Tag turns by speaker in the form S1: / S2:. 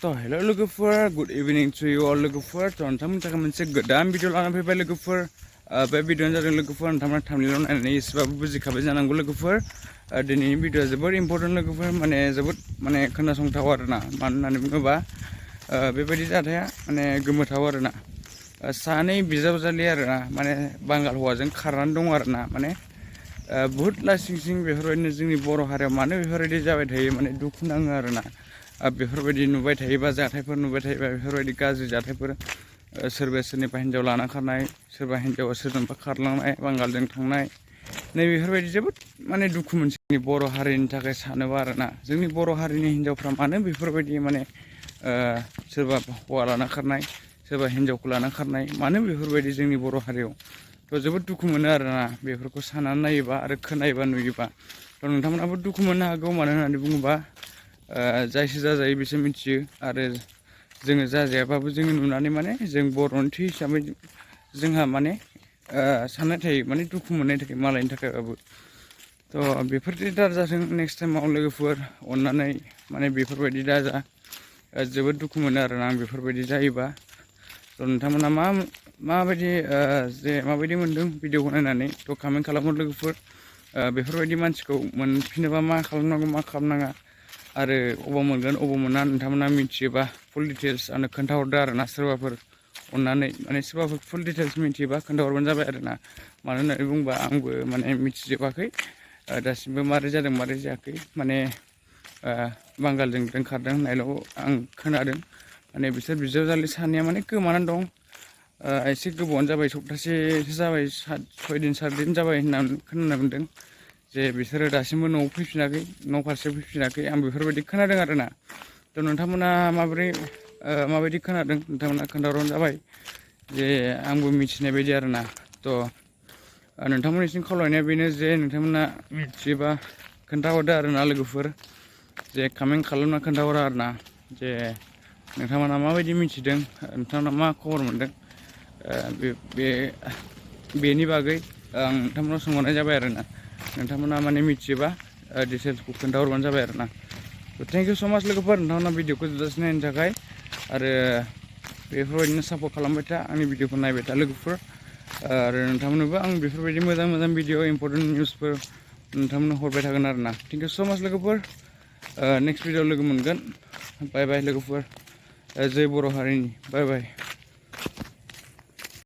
S1: So hello lwgwpwr, good evening to you all lwgwpwr. So नोंथांमोननि थाखाय मोनसे गोदान भिडिअ लानानै फैबाय लwgwpwr. बे भिडिअआनो जादों लwgwpwr नोंथांमोना थाम्बनेइलाव नायनानै एसेबाबो बुजिखाबाय जानांगौ लwgwpwr. दिनैनि भिडिअआ जोबोद इम्परटेन्ट लwgwpwr, माने जोबोद माने खोनासंथाव आरोना. मानो होननानै बुङोबा बेबायदि जाथाया माने गोमोथाव आरोना. सानै बिजावजालि आरोना, माने बांगाल हौवाजों खारनानै दङ आरोना. माने बुहुत लासिंसिं बेफोरबायदिनो जोंनि बर' हारियाव मानो बेफोरबायदि जाबाय थायो, माने दुखु नाङो आरोना. बेफोरबायदि नुबाय थायोबा जाथायफोर नुबाय थायोबा बेफोरबायदि गाज्रि जाथायफोर, सोरबा सोरनिबा हिन्जाव लाना खारनाय, सोरबा हिन्जावा सोरजोंबा खारलांनाय, बांगालजों थांनाय, नै बेफोरबायदि जोबोद माने दुखु मोनसे जोंनि बर' हारिनि थाखाय सानोबा आरोना. जोंनि बर' हारिनि हिन्जावफ्रा मानो बेफोरबायदि माने सोरबा हौवा लाना खारनाय, सोरबा हिन्जावखौ लाना खारनाय, मानो बेफोरबायदि जोंनि बर' हारियाव थ' जोबोद दुखु मोनो आरोना. बेफोरखौ साननानै नायोबा आरो खोनायोबा नुयोबा थ' नोंथांमोनाबो दुखु मोननो हागौ. मानो होननानै बुङोबा जायसो जाजायो बिसोर मिथियो, आरो जोङो जाजायाबाबो जोङो नुनानै माने जों बर'नि थै हिसाबै जोंहा माने साननाय थायो, माने दुखु मोननाय थायो मालायनि थाखायबाबो. थ' बेफोरदि दाजाथों नेक्स्ट टाइमाव लwgwpwr, अननानै माने बेफोरबायदि दाजा. जोबोद दुखु मोनो आरोना आं बेफोरबायदि जायोबा. थ' नोंथांमोना माबायदि माबायदि मोन्दों भिडिअखौ नायनानै थ' कमेन्ट खालामहर लwgwpwr. बेफोरबायदि मानसिखौ मोनफिनोबा मा खालामनांगौ मा खालामनाङा, आरो अबाव मोनगोन अबाव मोना नोंथांमोना मिथियोबा फुल डिटेल्स आंनो खोन्थाहरदो आरोना. सोरबाफोर अननानै माने सोरबाफोर फुल डिटेल्स मिथियोबा खोन्थाहरबानो जाबाय आरोना. मानो होननानै बुङोबा आंबो माने मिथिजोबाखै दासिमबो मारै जादों मारै जायाखै. माने बांगालजों खारदों होननायल' आं खोनादों. माने बिसोर बिजावजालि सानैया माने गोमानानै दं. एसे गोबावानो जाबाय, सप्तासेसो जाबाय, 6 दिन 7 दिन जाबाय होननानै खोनानो मोन्दों जे बिसोरो दासिमबो न'आव फैफिनाखै, न' फारसे फैफिनाखै. आं बेफोरबायदि खोनादों आरोना. थ' नोंथांमोना माबायदि खोनादों नोंथांमोना खोन्थाहरबानो जाबाय, जे आंबो मिथिनाय बायदि आरोना. थ' नोंथांमोननिसिम खावलायनाया बेनो जे नोंथांमोना मिथियोबा खोन्थाहरदो आरोना लwgwpwr, जे कमेन्ट खालामना खोन्थाहरो आरोना, जे नोंथांमोना माबायदि मिथिदों, नोंथांमोना मा खबर मोनदों बेनि बागै आं नोंथांमोनाव सोंहरनाय जाबाय आरोना. नोंथांमोना माने मिथियोबा डिटेल्सखौ खोन्थाहरबानो जाबाय आरोना. थेंक इउ स' माच लwgwpwr, नोंथांमोना भिडिअखौ जोबजासिम नायनो थाखाय, आरो बेफोरबायदिनो सापर्ट खालामबाय था, आंनि भिडिअखौ नायबाय था लwgwpwr. आरो नोंथांमोननोबो आं बेफोरबायदि मोजां मोजां भिडिअ, इम्परटेन्ट निउसफोर नोंथांमोननो हरबाय थागोन आरोना. थेंक इउ स' माच लwgwpwr. नेक्स्ट भिडिअ लोगो मोनगोन. बाय बाय लwgwpwr. जय बर' हारिनि बाय बाय.